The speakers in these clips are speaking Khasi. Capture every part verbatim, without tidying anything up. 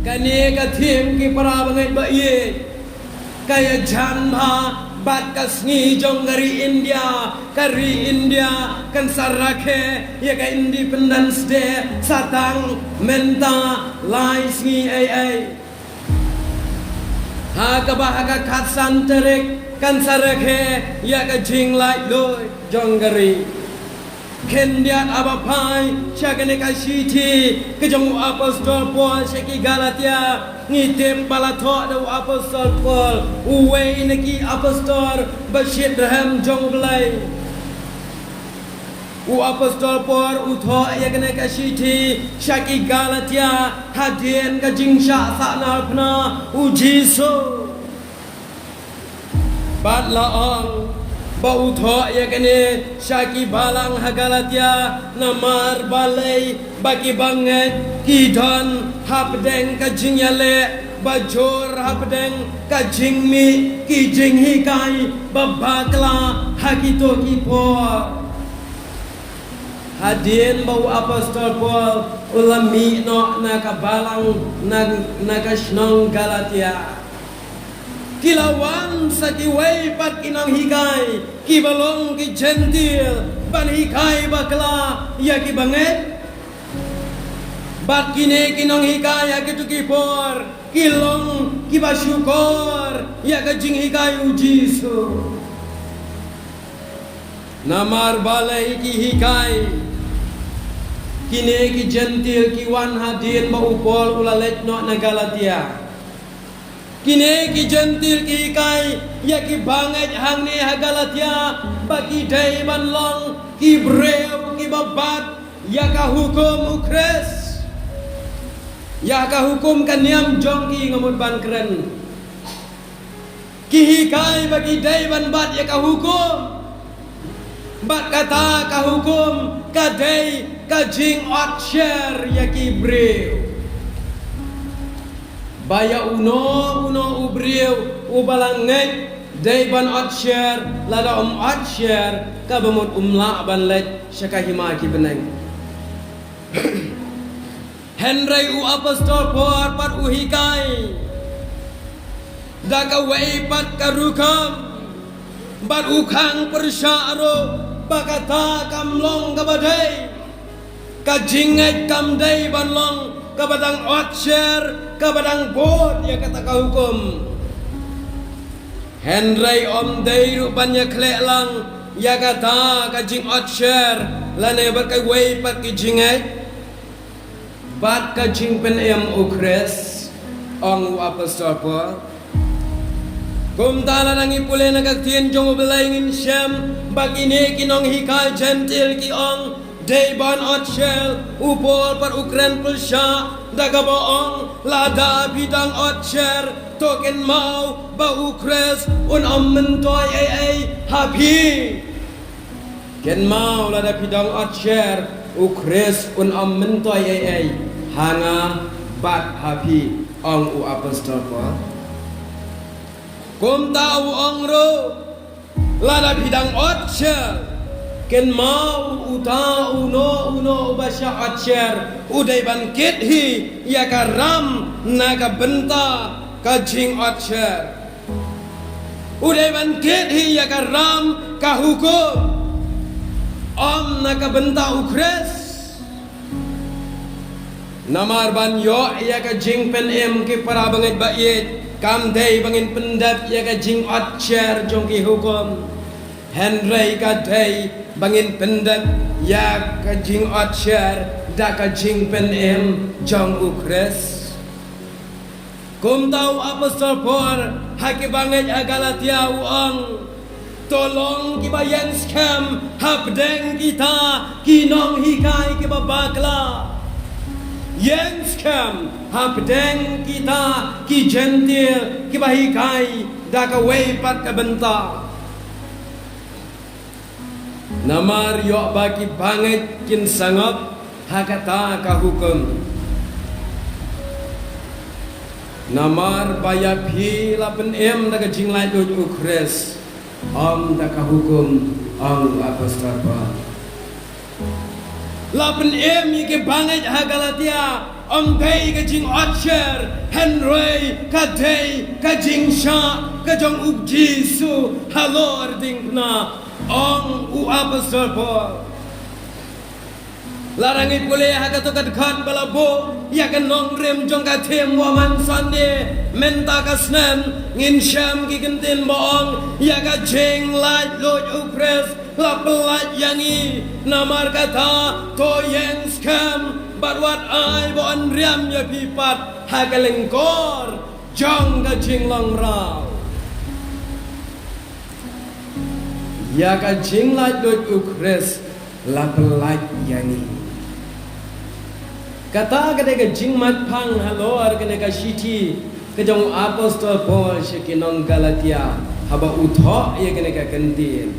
Kane ka theme ki para bangeit ba ïeit ka ïajan bha bad ka sngi jong ka ri India, ka ri India kan sa rakhe ïa ka Independence Day sa tang mynta lai sngi ei ei. Ha kaba ha ka khatsan tarik kan sa rakhe ïa ka jinglaitluid jong ka ri. Khyndiat haba phai sha kane ka shithi ka jong u apostol Paul sha ki Galatia, ngi tip ba la thoh da u apostol Paul, uwei na ki apostol ba shitrhem jong U Blei. U apostol Paul u thoh ïa kane ka shithi sha ki Galatia hadien ka jingshah sahnarphna u Jisu. Bad la ong ba u thoh ïa kane sha ki balang ha Galatia, namar balei ba ki bangeit ki don hapdeng ka jingïaleh bajur, hapdeng ka jingmih ki jinghikai ba bakla ha kito ki por. Hadien ba u apostol Paul u la mih noh na ka balang na, na ka shnong Galatia, ki la wan sa kiwei pat ki nonghikai kiba long ki Jentil ban hikai bakla ïa ki bangeit. Bad kine ki nonghikai ha kito ki por ki long kiba shukor ïa ka jinghikai u Jisu. Namar balei ki hikai kine ki Jentil ki wan hadien ba u Paul u la leit noh na Galatia? Kine ki Jentil ki hikai ïa ki bangeit hangne ha Galatia ba ki dei ban long ki briew kiba bat ïa ka hukum u Khrist, ïa ka hukum ka niam jong ki, nga mut ban kren. Ki hikai ba ki dei ban bat ïa ka hukum. Bad kata ka hukum ka dei ka jingotsher ïa ki briew. Ba ïa uno uno u briew uba la ngeit dei ban otsher, lada um otsher ka ba mut um lah ban leit sha ka hima ki bneng. Hynrei u apostol Paul pat u hikai da kawei pat ka rukom, bad u khang pyrshah ruh ba kata kam long kaba dei. Ka jingngeit kam dei ban long kaba dang otsher, kaba dang bud ïa kata ka hukum. Hynrei ym dei ruh ban ïakhleh lang ïa kata ka jingotsher lane bad kawei pat ki jingngeit bad ka jingpynim u Khrist, ong u apostol Paul. Kumta lada ngi pule na ka ktien jong U Blei ngin shem ba kine ki nonghikai Jentil ki ong dei ban otsher, u Paul pat u kren pyrshah da kaba ong lada phi dang otsher to kynmaw ba u Khrist un ym myntoi ei ei ha phi. Kynmaw lada phi dang otsher, u Khrist un ym myntoi ei ei ha nga bad ha phi, ong u apostol Paul. Kumta u ong ruh lada phi dang otsher, kynmaw uta uno uno uba shah otsher u dei ban kit hi ïa ka ram na ka bynta ka jingotsher. U dei ban kit hi ïa ka ram ka hukum, ym na ka bynta u Khrist. Namar ban ïoh ïa ka jingpynim ki para bangeit ba ïeit, kam dei ba ngin pyndep ïa ka jingotsher jong ki hukum. Hynrei ka dei ba ngin pyndep ïa ka jingotsher da ka jingpynim jong u Khrist. Kumta u apostol Paul ha ki bangeit ha Galatia u ong, to long kiba ïeng skhem hapdeng kita ki nonghikai kiba bakla. Ïeng skhem hapdeng kita ki Jentil kiba hikai da kawei pat ka bynta. Namar ïoh ba ki bangeit kin sangap ha kata ka hukum. Namar ba ïa phi la pynim da ka jinglaitluid u Khrist, ym da ka hukum, ong u apostol Paul. La pynim ïa ki bangeit ha Galatia, Ym dei ka jingotsher, hynrei ka dei ka jingshah ka jong u Jisu halor diengphna, ong u apostol Paul. Lada ngi pule ha kato ka dkhot ba la buh ïa ka nongrim jong ka theme Women's Sunday mynta ka snem, ngin shem ki kyntien ba ong ïa ka jinglaitluid u Khrist la pyllait ïa ngi. Namar kata to ïeng skhem bad wat ai ba yn riam ïa phi pat ha ka lyngkor jong ka jinglong mraw. Ïa ka jinglaitluid u Khrist la pyllait ïa ngi. Kata ka dei ka jingmat phang halor kane ka shithi ka jong u apostol Paul sha ki nong Galatia, haba u thoh ïa kane ka kyntien.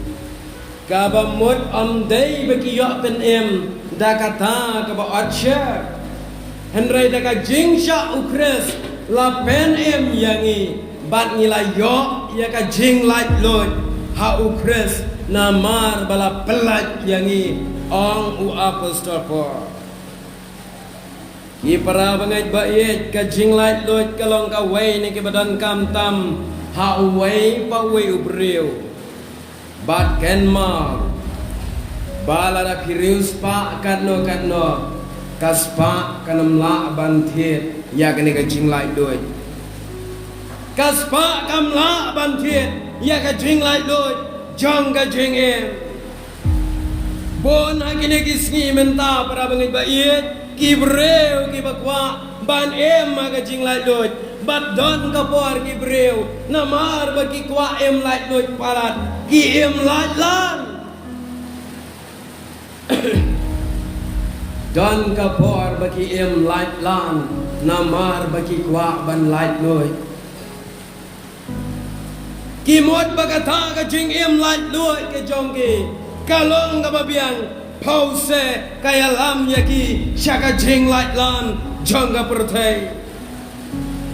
Kaba mut ym dei ba ki ïoh pynim da kata kaba otsher, hynrei da ka jingshah u Khrist la pynim ïa ngi, bad ngi la ïoh ïa ka jinglaitluid ha u Khrist namar ba la pyllait ïa ngi, ong u apostol Paul. Ki para bangeit ba ïeit, ka jinglaitluid ka long kawei na kiba donkam tam ha uwei pa uwei u briew. Bad kynmaw ba lada phi riewspah katno katno, ka spah kan ym lah ban thied ïa kane ka jinglaitluid. Ka spah kam lah ban thied ïa ka jinglaitluid jong ka jingim. Bun ha kine ki sngi mynta, para bangeit ba ïeit, ki briew kiba kwah ban im ha ka jinglaitluid, bad don ka por ki briew namar ba ki kwah im laitluid palat ki im laitlan. Don ka por ba ki im laitlan namar ba ki kwah ban laitluid. Ki mut ba kata ka jingim laitluid ka jong ki ka long kaba biang, phewse ka ïalam ïa ki sha ka jinglaitlan jong ka pyrthei.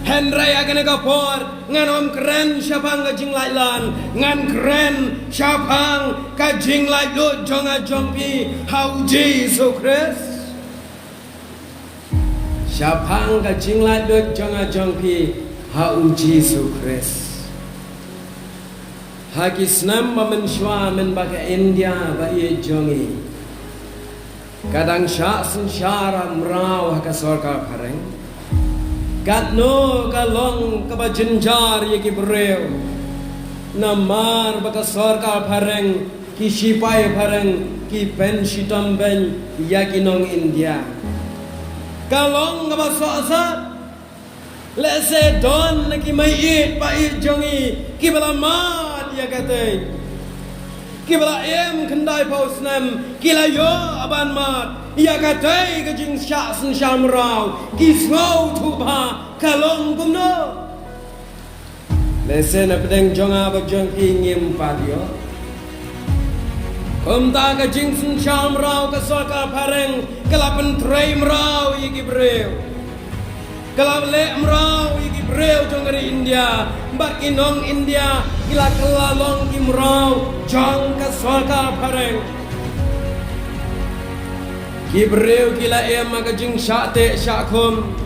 Hynrei ha kane ka por ngan ym kren shaphang ka jinglaitlan, ngan kren shaphang ka jinglaitluid jong nga jong phi ha u Jisu Khrist. Shaphang ka jinglaitluid jong nga jong phi ha u Jisu Khrist. Ha ki snem ba mynshuwa mynba ka India ba ïeit jong ngi ka dang shah synshar mraw ha ka sorkar phareng, katno ka long kaba jynjar ïa ki briew. Namar ba ka sorkar phareng, ki shipai phareng ki pynshitom beiñ ïa ki nong India. Ka long kaba sohsat. Lehse don na ki meiieid paieid jong ngi kiba la mad ïa katei, kiba la im khyndaiphew snem, ki la ïoh ban mad ïa katei ka jingshah synshar mraw. Ki sngewthuh ba ka long kumno. Lehse na pdeng jong nga bad jong phi ngim pat ïoh. Kumta ka jingsynshar mraw ka sorkar phareng ka la pyntrei mraw ïa ki briew. Ka la leh mraw ïa ki briew jong ka ri India, bad ki nong India ki la kylla long ki mraw jong ka sorkar phareng. Ki briew ki la im ha ka jingshah teh shah khum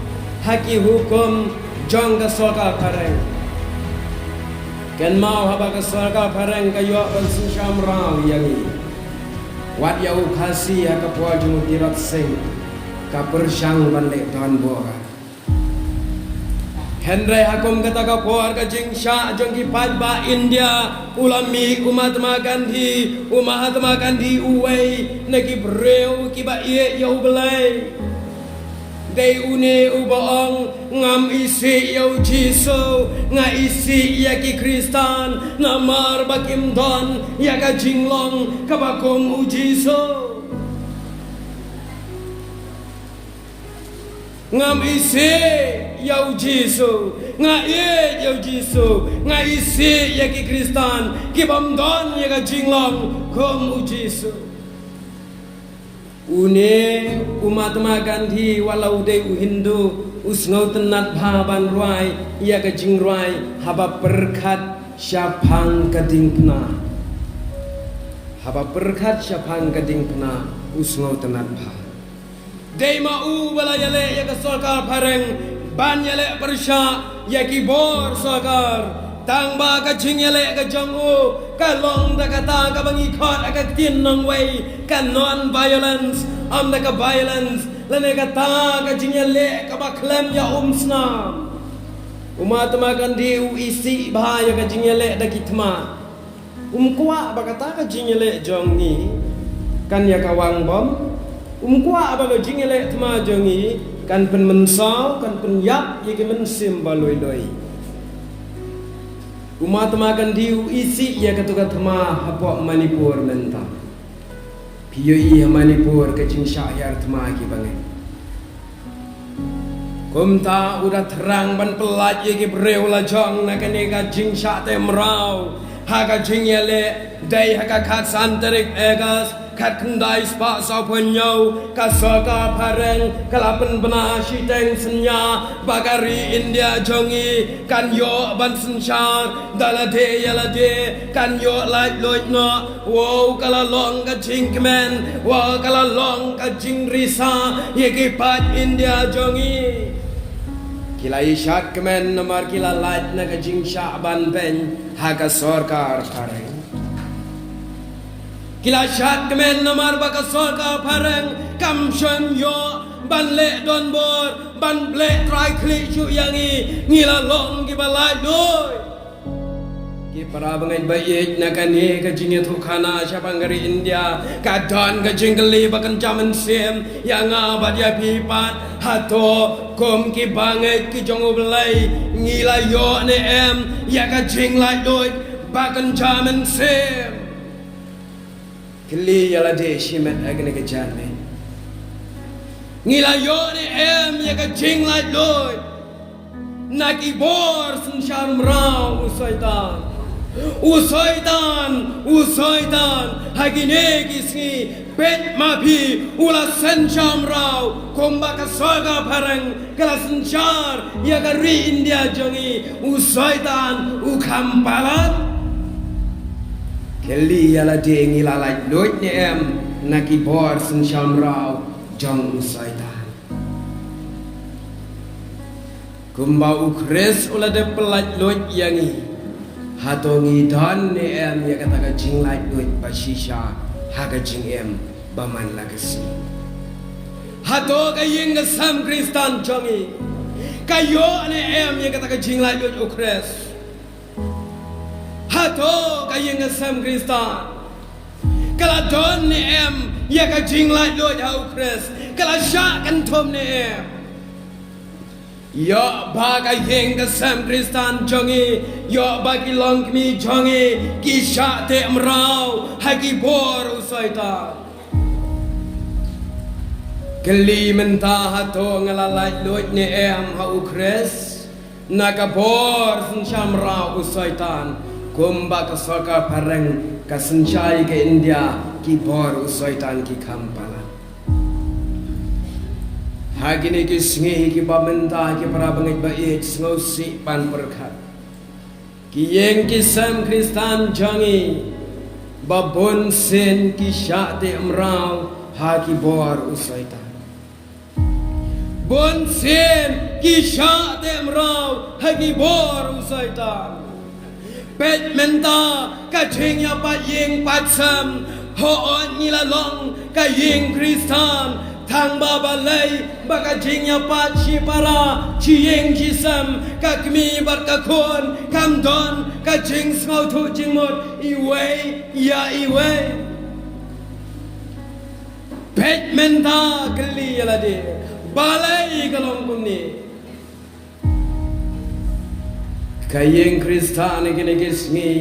ha ki hukum jong ka sorkar phareng. Kynmaw, haba ka sorkar phareng ka ïoh ban synshar mraw ïa ngi, wat ïa u Khasi ha ka por jong u Tirot Sing ka pyrshang ban leh donbor. Hynrei ha kum kata ka por ka jingshah jong ki paidbah India, u la mih u Mahatma Gandhi. U Mahatma Gandhi uwei na ki briew kiba ïeit ïa U Blei. Dei une uba ong, ngam isih ïa U Jisu, nga isih ïa ki Khristan, namar ba kim don ïa ka jinglong kaba kum U Jisu. Ngam isih ïa U Jisu, nga ïeit ïa U Jisu, nga isih ïa ki Khristan kibym don ïa ka jinglong kum U Jisu. Une u Mahatma Gandhi, wat la u dei u Hindu, u sngewtynnat bha ban rwai ïa ka jingrwai haba pyrkhat shaphang ka diengphna. Haba pyrkhat shaphang ka diengphna u sngewtynnat bha. Dei ma u ba la ïaleh ïa ka sorkar phareng ban ïaleh pyrshah ïa ki bor sorkar. Tang ba ka jingïaleh ka jong u ka long da kata kaba ngi khot ha ka ktien nongwei ka non-violence, ym da ka violence, lane kata ka jingïaleh kaba khlem ïa umsnam. U Mahatma Gandhi u isih bha ïa ka jingïaleh da ki thma. Um kwah ba kata ka jingïaleh jong ngi kan ïa kawang bom. Um kwah ba ka jingïaleh thma jong ngi kan pynmynsaw, kan pynïap ïa ki mynsiem ba lui lui. U Mahatma Gandhi u isih ïa katu ka thma hapoh Manipur mynta. Phi ïohi ha Manipur ka jingshah hiar thma ki bangeit. Kumta u da thrang ban pyllait ïa ki briew la jong na kane ka jingshah teh mraw ha ka jingïaleh. Dei ha ka khatsan tarik August khatkhyndai spah sawphew hynñiew ka sorkar phareng ka la pynbna shiteng synñia ba ka ri India jong ngi kan ïoh ban synshar da lade ïa lade, kan ïoh laitluid noh. Wow, ka la long ka jingkmen, wow, ka la long ka jingrisa ïa ki paid India jong ngi. Ki la ïashad kmen namar ki la lait na ka jingshah ban beiñ ha ka sorkar phareng. Ki la shad kmen namar ba ka sorkar phareng kam shym ïoh ban leh donbor, ban leh trai khlieh shuh ïa ngi. Ngi la long kiba laitluid. Ki para bangeit ba ïeit, na kane ka jingïathuhkhana shaphang ka ri India ka don ka jingkylli ba kynja mynsiem ïa nga bad ïa phi pat. Hato kum ki bangeit ki jong U Blei ngi la ïoh ne em ïa ka jinglaitluid ba kynja mynsiem? Kylli ïa lade shimet ha kane ka janmiet. Ngi la ïoh ne em ïa ka jinglaitluid na ki bor synshar mraw u Soitan? U Soitan, u Soitan ha kine ki sngi, peit ma phi, u la synshar mraw kumba ka sorkar phareng ka la synshar ïa ka ri India jong ngi. U Soitan u kham palat. Kylli ïa lade, ngi la laitluid ne em na ki bor synshar mraw jong u Soitan? Kumba u Khrist u la dep pyllaitluid ïa ngi, hato ngi don ne em ïa kata ka jinglaitluid ba shisha ha ka jingim ba man la ka sngi? Hato ka ïing ka sem Khristan jong ngi ka ïoh ne em ïa kata ka jinglaitluid u Khrist? Hato ka ïing ka sem Khristan ka la don ne em ïa ka jinglaitluid ha u Khrist? Ka la shah kynthum ne em? Ïoh ba ka ïing ka sem Khristan jong ngi, ïoh ba ki longkmie jong ngi ki shah teh mraw ha ki bor u Soitan. Kylli mynta, hato nga la laitluid ne em ha u Khrist na ka bor synshar mraw u Soitan, kumba ka sorkar phareng ka synshar ïa ka India? Ki bor u Soitan ki kham palat. Ha kine ki sngi kiba mynta, ki para bangeit ba ïeit, sngewsih ban pyrkhat. Ki ïing ki sem Khristan jong ngi ba bun sien ki shah teh mraw ha ki bor u Soitan. Bun sien ki shah teh mraw ha ki bor u Soitan. Peit mynta ka jingïapait ïing pait sem, hooid ngi la long ka ïing Khristan, tangba balei ba ka jingïapait shipara, shi ïing shi sem, ka kmie bad ka khun kam don ka jingsngewthuh jingmut iwei ïa iwei? Peit mynta, kylli ïa lade, balei ka long kumne? Ka ïing Khristan ha kine ki sngi,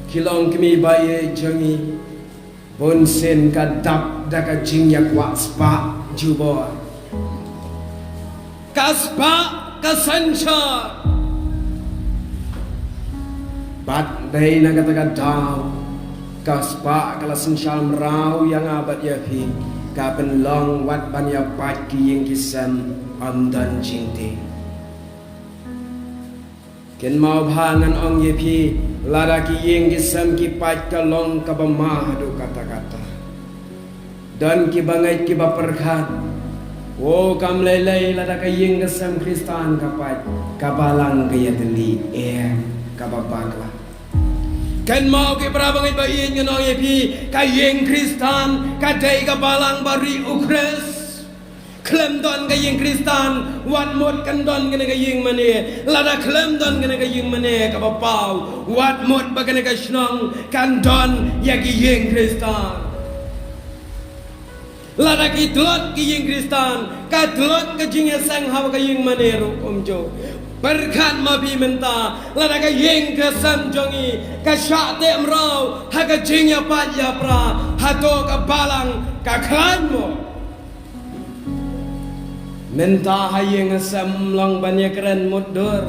ki longkmie ba ïeit jong ngi, bun sien ka dap da ka jingïakwah spah jubor. Ka spah ka synshar. Bad dei na kata ka daw ka spah ka la synshar mraw ïa nga bad ïa phi, ka pynlong wat ban ïapait ki ïing ki sem ym don jingtieng. Kynmaw bha, ngan ong ïa phi, lada ki ïing ki sem ki pait, ka long kaba ma haduh katta katta. Don kiba ngeit kiba pyrkhat, o kam lei lei lada ka ïing ka sem Khristan ka pait, ka balang ka ïatylli, em, kaba bakla. Kynmaw ki para bangeit ba ïeit, ngan ong ïa phi, ka ïing Khristan ka dei ka balang ba rieh u Khrist. Khlem don ka ïing Khristan, wat mut kan don kane ka ïing mane. Lada khlem don kane ka ïing mane kaba paw, wat mut ba kane ka shnong kan don ïa ki ïing Khristan. Lada ki tlot ki ïing Khristan, ka tlot ka jingïaseng ha ka ïing mane ruh kumjuh. Pyrkhat ma phi mynta, lada ka ïing ka sem jong ngi ka shah teh mraw ha ka jingïapait ïapra, hato ka balang ka khlaiñ mo? Mynta ha ïing ha sem ym long ban ïakren mutdur.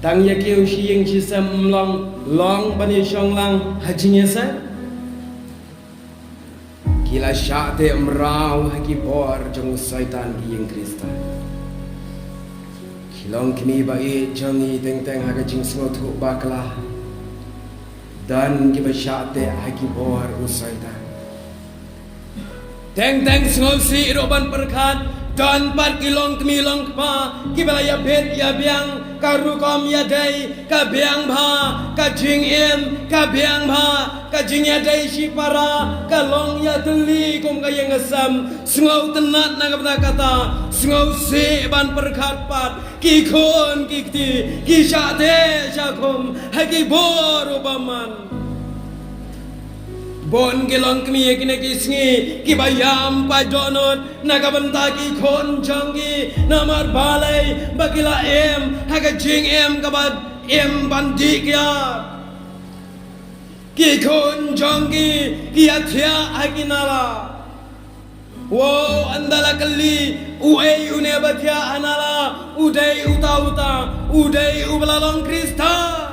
Tang ïa kiew shi ïing shi sem ym long, long ban ïashong lang ha jingïaseng. Ki la shah teh mraw ha ki bor jong u Soitan ki ïing Khristan. Ki longkmie ba ïeit jong ngi, teng teng ha ka jingsngewthuh bakla, don kiba shah teh ha ki bor u Soitan. Teng teng sngewsih ruh ban pyrkhat, don pat ki longkmie longkpa kiba la ïabit ïabiang, ka rukom ïadei ka biang bha, ka jingim ka biang bha, ka jingïadei shipara ka long ïatylli kum ka ïing ka sem. Sngewtynnat na ka bynta kata, sngewsih ban pyrkhat pat, ki khun ki kti ki shah teh shah khum ha ki bor u bymman. Bun ki longkmie kine ki sngi kiba ïam pat dohnud na ka bynta ki khun jong ki, namar balei? Ba ki la im ha ka jingim kaba im ban dih kiar. Ki khun jong ki ki ïathiah ha ki nala. Wow, ynda la kylli, uei une ba thiah ha nala? U dei uta uta, u dei uba la long Khristan.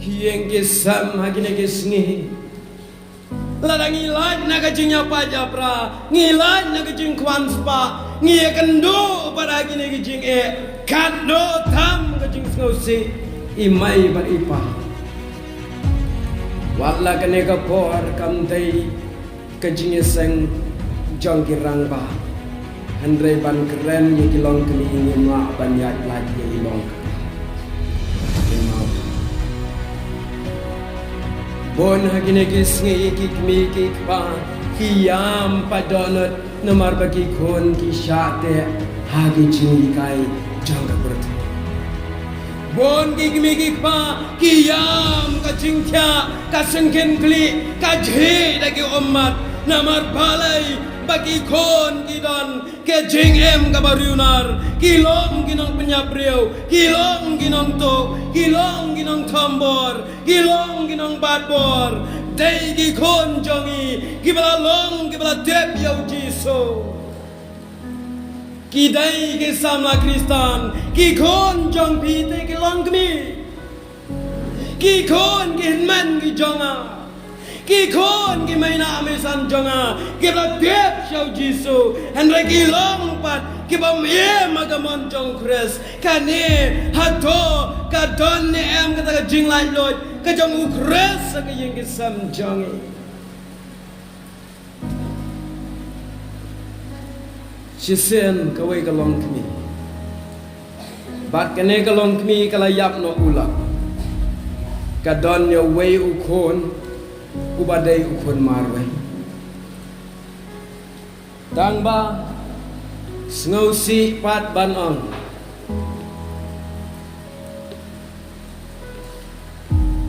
Ki ïing ki sem ha kine ki sngi, lada ngi lait na ka jingïapait ïapra, ngi lait na ka jingkwah spah, ngi ïakynduh pat ha kine ki jingeh, katno tam ka jingsngewsih i mei bad i pa. Wat la kane ka por kam dei ka jingïaseng jong ki rangbah, hynrei ban kren ïa ki longkmie, ngim lah ban ïaid lait ïa i long. Bun ha kine ki sngi ki kmie ki kpa ki ïam pat dohnud namar ba ki khun ki shah teh ha ki jinghikai jong ka pyrthei. Bun ki kmie ki kpa ki ïam ka jingthiah, ka syngkien khlieh, ka jhieh da ki ummat. Namar balei? Ba ki khun ki don ka jingim kaba riewnar, ki long ki nongpynïap briew, ki long ki nongtuh, ki long ki nongthombor, ki long ki nongbat bor. Dei ki khun jong ngi kiba la long, kiba la tip ïa u Jisu. Ki dei ki samla Khristan, ki khun jong phi te ki longkmie. Ki khun ki hynmen ki jong nga, ki khun ki mei na amei san jong nga, kiba la tip sha u Jisu, hynrei ki long pat kiba ym im ha ka mon jong u Khrist. Kane hato ka don ne em kata ka jinglaitluid ka jong u Khrist ha ka ïing ka sem jong ngi? Shisien kawei ka longkmie, bad kane ka longkmie ka la ïap noh u lok. Ka don ïa uwei u khun uba dei u khun marwei. Tang ba sngewsih pat ban ong,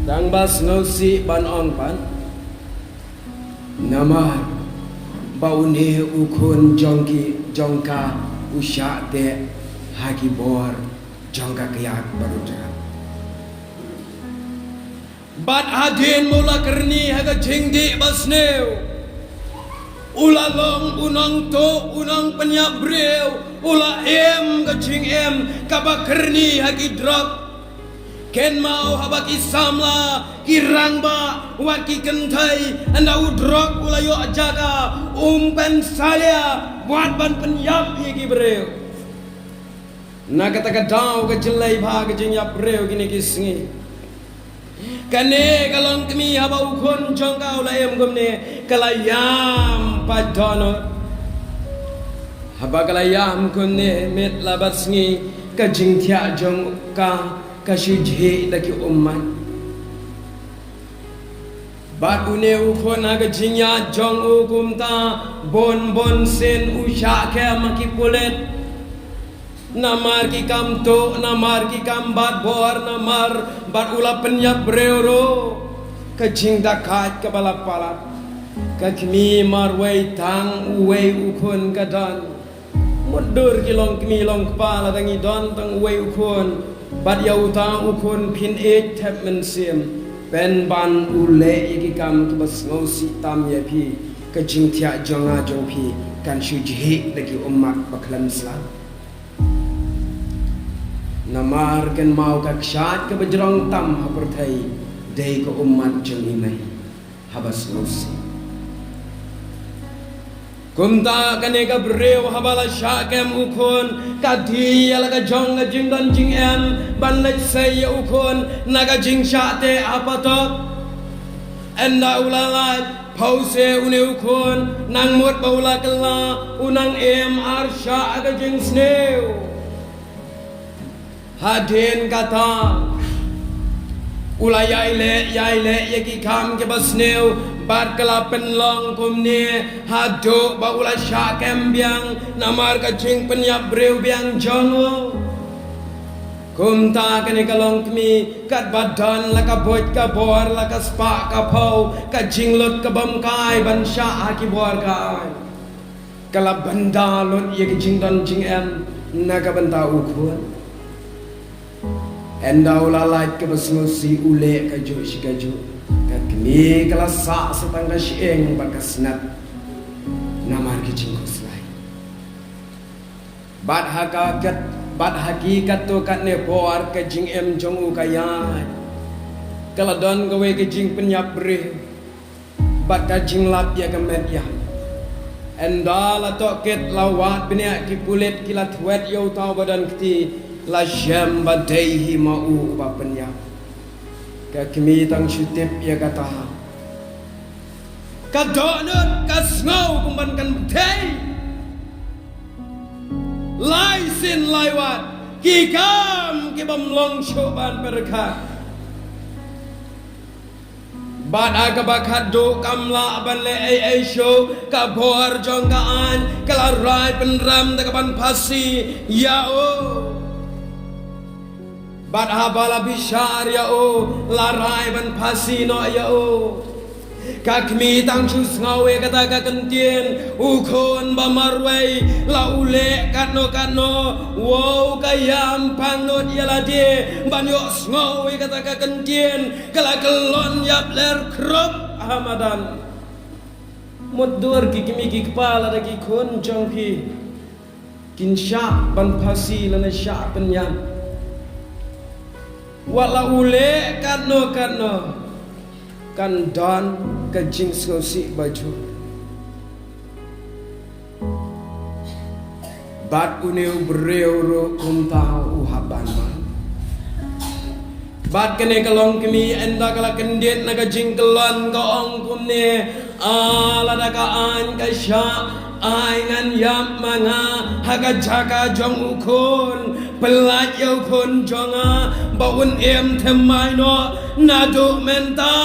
tang ba sngewsih ban ong pat, namar ba une u khun jong ki, jong ka, u shah teh ha ki bor jong ka kiad ba rudrak. Bad hadien ba u la kyrni ha ka jingdih ba sniew, u la long u nongtuh, u nongpynïap briew, u la im ka jingim kaba kyrni ha ki drok. Kynmaw, haba ki samla, ki rangbah, wat ki kynthei, ynda u drok u la ïoh jaka, um pynsalia wat ban pynïap ïa ki briew. Na kata ka daw ka jyllei bha ka jingïap briew kine ki sngi. Kane ka longkmie haba u khun jong ka u la im kumne, ka la ïam pat dohnud. Haba ka la ïam kumne, miet la bad sngi, ka jingthiah jong ka ka shu jhieh da ki ummat. Bad une u khun ha ka jingïaid jong u kumta, bun bun sien u shah kem ha ki pulit. Namar ki kam tuh, namar ki kam bat bor, namar bad u la pynïap briew ruh. Ka jingdakaid kaba la palat. Ka kmie marwei tang uwei u khun ka don. Mutdur ki longkmie longkpa, lada ngi don tang uwei u khun, bad ïa uta u khun phin ïeit thep mynsiem, pynban u leh ïa ki kam kiba sngewsih tam ïa phi, ka jingthiah jong nga jong phi kan shu jhieh da ki ummat ba khlem slap. Namar kynmaw, ka kshaid kaba jrong tam ha pyrthei dei ka ummat jong i mei. Haba sngewsih. Kumta kane ka briew haba la shah kem u khun, ka die ïa la ka jong ka jingdon jingem ban leit sei ïa u khun na ka jingshah teh ha patok. Ynda u la lait, phewse une u khun, nang mut ba u la kylla, u nang im arshah ha ka jingsniew. Hadien kata, u la ïai leh, ïai leh ïa ki kam kiba sniew, bad ka la pynlong kumne, haduh ba u la shah kem biang, namar ka jingpynïap briew biang jong u. Kumta kane ka longkmie, katba don la ka buit ka bor, la ka spah ka phew, ka jinglut ka bym kai ban shah ha ki bor ka aiñ. Ka la bynda lut ïa ka jingdon jingem na ka bynta u khun. Ynda u la lait kaba sngewsih u leh kajuh shi kajuh. Ka kmie ka la sah sa tang ka shyieng bad ka snet. Namar ka jingkhuslai. Bad ha ka kat, bad ha ki katto katne por ka jingim jong u ka ïaid. Ka la don kawei ka jingpynïap briew. Bad ka jinglap ïa ka met ïa. Ynda la tohkit la wad bniah ki pulit ki la thwet ïa uta uba don kti, la shem ba dei hi ma u uba pynïap. Ka kmie tang shu tip ïa kata. Ka dohnud ka sngew kumban kan bthei. Lai sien lai wat ki kam ki bym long shuh ban pyrkhat. Bad ha kaba khatduh kam lah ban leh ei ei shuh, ka bor jong ka aiñ ka la rai pynrem da kaban phasi ïa u. Bad haba la bishar ïa u, la rai ban phasi noh ïa u. Ka kmie tang shu sngew ïa kata ka kyntien, u khun ba marwei, la u leh katno katno, wow ka ïam pangnud ïa lade, ban ïoh sngew ïa kata ka kyntien, ka la kyllon ïap ler khrup ha madan. Mutdur ki kmie ki kpa lada ki khun jong phi kin shah ban phasi lane shah pynïap. Wat la u leh katno katno kan don ka jingsngewsih ba jur. Bad une u briew ruh kumta u hap ban wan. Bad kane ka longkmie ynda ka la kyndit na ka jingkyllon ka ong kumne, a lada ka aiñ ka shah, ai ngan ïap ma nga ha ka jaka jong u khun, pyllait ïa u khun jong nga ba un im thymmai noh naduh mynta.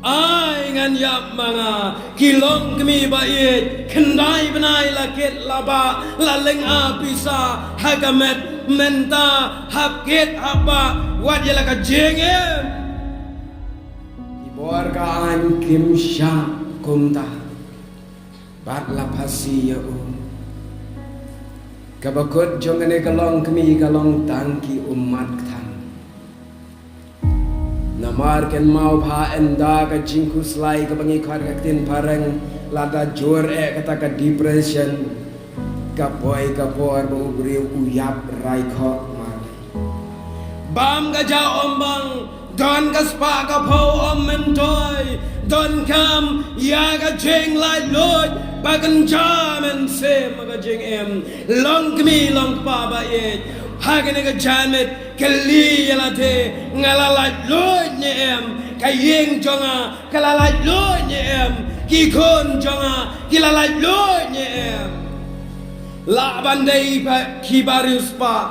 Ai ngan ïap ma nga, ki longkmie ba ïeit, khyndai bnai la kit la bah, la lynga pisa ha ka met, mynta hap kit hap bah, wat ïa la ka jingim. Ki bor ka aiñ kim shah kumta. Bad la phasi ïa u. Kaba kut jong kane ka longkmie ka long tang ki ummat kthang. Namar kynmaw ba ynda ka jingkhuslai kaba ngi khot ka ktien phareng, lada jur eh kata ka depression, ka poi ka por ba u briew u ïap rai khoh marwei. Bam ka jaw ombang, don ka spah ka phew ym myntoi, donkam ïa ka jinglaitluid, ba kynja mynsiem ka jingim, longkmie longkpa ba ïeit. Ha kane ka janmiet, kylli ïa lade, nga la laitluid ne em? Ka ïing jong nga ka la laitluid ne em? Ki khun jong nga ki la laitluid ne em? Lah ban dei ba ki bariewspah.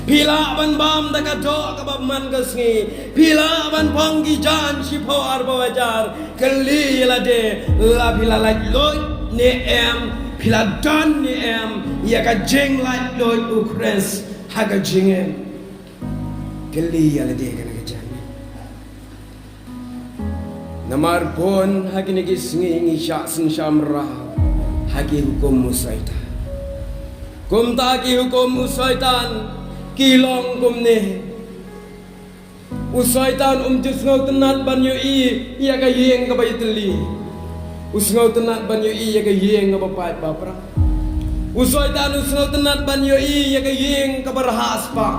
Phi lah ban bam da ka doh kaba man ka sngi. Phi lah ban phong ki jaiñ shiphew arphew hajar. Kylli ïa lade, la phi la laitluid ne em? Phi la don ne em ïa ka jinglaitluid u Khrist ha ka jingim? Kylli ïa lade kane ka janmiet. Namar bun ha kine ki sngi ngi shah synshar mraw ha ki hukum u Soitan. Kumta ki hukum u Soitan ki long kumne. U Soitan um ju sngewtynnat ban ïohi ïa ka ïing kaba ïatylli. U sngewtynnat ban ïohi ïa ka ïing kaba paid ba pra. U Soitan u sngewtynnat ban ïohi ïa ka ïing kaba rhah spah.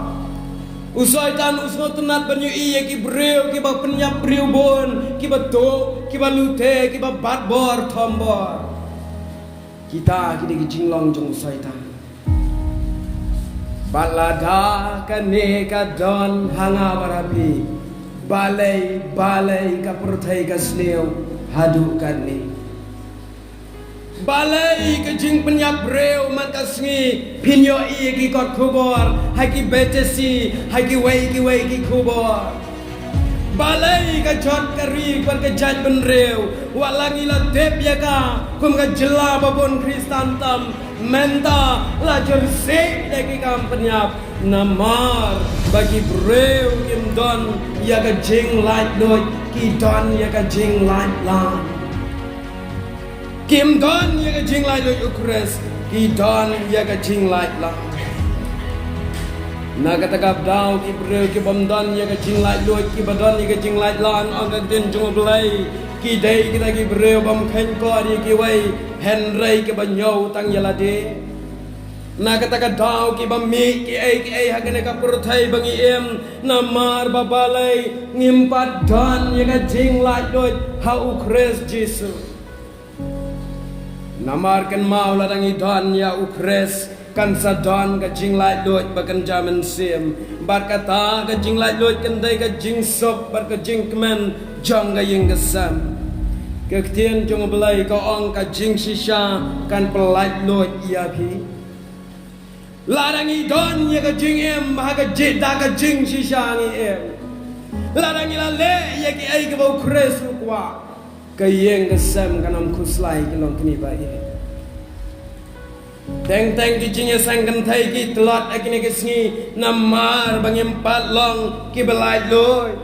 U Soitan u sngewtynnat ban ïohi ïa ki briew kiba pynïap briew bun, kiba tuh, kiba lute, kiba bat bor thom bor. Kita ki dei ki jinglong jong u Soitan. Bad lada kane ka don ha nga bad ha phi, balei, balei ka pyrthei ka sniew haduh katne? Balei ka jingpynïap briew man ka sngi phin ïohi ïa ki kot khubor ha ki B T C, ha kiwei kiwei ki khubor? Balei ka jot ka ri bad ka jaitbynriew, wat la ngi la tip ïa ka kum ka jylla ba bun Khristan tam, mynta la jur sih da ki kam pynïap? Namar ba ki briew kim don ïa ka jinglaitluid, ki don ïa ka jinglaitlan. Kim don ïa ka jinglaitluid u Khrist, ki don ïa ka jinglaitlan. Na kata ka daw ki briew ki bym don ïa ka jinglaitluid, kiba don ïa ka jinglaitlan, ong ka ktien jong U Blei, ki dei kita ki briew bym kheiñ kor ïa kiwei, hynrei kiba ñiew tang ïa lade. Na kata ka daw kiba mih kiei kiei ha kane ka pyrthei ba ngi im, namar ba balei? Ngim pat don ïa ka jinglaitluid ha u Khrist Jisu. Namar kynmaw, lada ngi don ïa u Khrist, kan sa don ka jinglaitluid ba kynja mynsiem. Bad kata ka jinglaitluid kan dei ka jingsuk bad ka jingkmen jong ka ïing ka sem. Ka ktien jong U Blei ka ong, ka jingshisha kan pyllaitluid ïa phi. Lada ngi don ïa ka jingim ha ka jingda ka jingshisha ngi im, lada ngi la leh ïa kiei kiba u Khrist u kwah, ka ïing ka sem kan ym khuslai, ki longkmie ba ïeit. Teng teng ki jingïaseng kynthei ki tlot ha kine ki sngi namar ba ngim pat long kiba laitluid.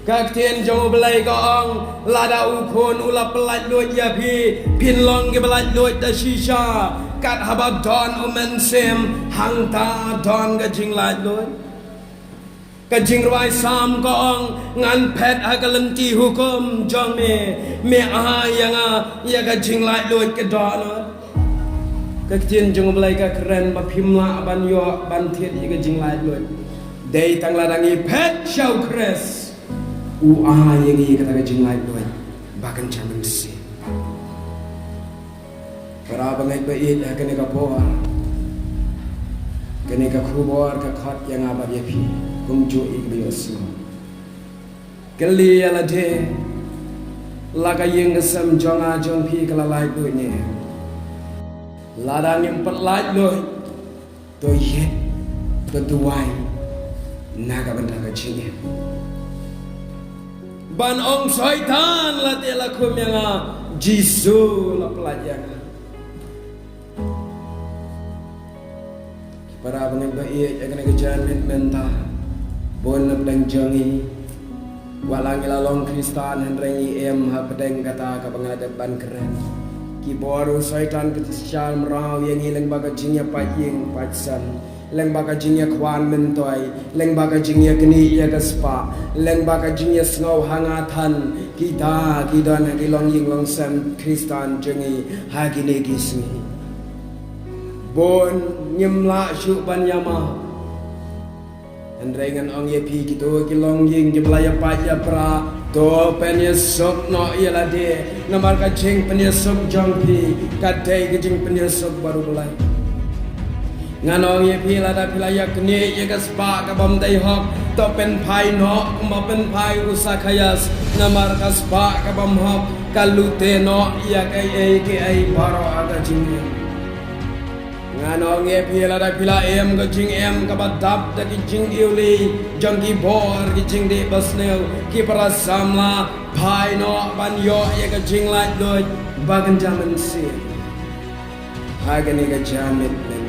Ka ktien jong U Blei ka ong, lada u Khun u la pyllaitluid ïa phi, phin long kiba laitluid da shisha. Kat haba don u Mynsiem, hangta don ka jinglaitluid. Ka jingrwai Salm ka ong, ngan phet ha ka lynti hukum jong me, me ai ïa nga ïa ka jinglaitluid ka dohnud. Ka ktien jong U Blei ka kren ba phim lah ban ïoh ban thied ïa ka jinglaitluid. Dei tang lada ngi phet sha u Khrist, u ai ïa ngi kata ka jinglaitluid ba kynja mynsiem. Para bangeit ba ïeit, ha kane ka por, kane ka khubor ka khot ïa nga bad ïa phi kumjuh ïa kiba ïohsngew. Kylli ïa lade, la ka ïing ka sem jong nga jong phi ka la laitluid ne em? Lada ngim pat laitluid, to ïeit, to duwai na ka bynta ka jingim. Ban ong Soitan la teh la khum ïa nga, Jisu la pyllait ïa nga. Para bangeit ba ïeit, ha kane ka janmiet mynta, bun na pdeng jong ngi, wat la ngi la long Khristan hynrei ngi im ha pdeng kata kaba nga la dep ban kren. Ki bor u Soitan ki synshar mraw ïa ngi lyngba ka jingïapait ïing pait sem, lyngba ka jingïakhwan myntoi, lyngba ka jingïaknieh ïa ka spah, lyngba ka jingïasngew ha nga than. Kita ki don ha ki longïing longsem Khristan jong ngi ha kine ki sngi. Bun ngim lah shuh ban ïamap. Hynrei ngan ong ïa phi, kito ki longïing kiba la ïapait ïapra, to pynïasuk noh ïa lade, namar ka jingpynïasuk jong phi ka dei ka jingpynïasuk bad U Blei. Ngan ong ïa phi, lada phi la ïa knieh ïa ka spah ka bym dei hok, to pynphai noh kumba pynphai u Sakhaios, namar ka spah ka bym hok ka lute noh ïa kaei kaei baroh ha ka jingim. Ngan ong ïa phi, lada phi la im ka jingim kaba dap da ki jingiwlih jong ki bor ki jingdih basniew, ki para samla, phai noh ban ïoh ïa ka jinglaitluid ba kynja mynsiem ha kane ka janmiet.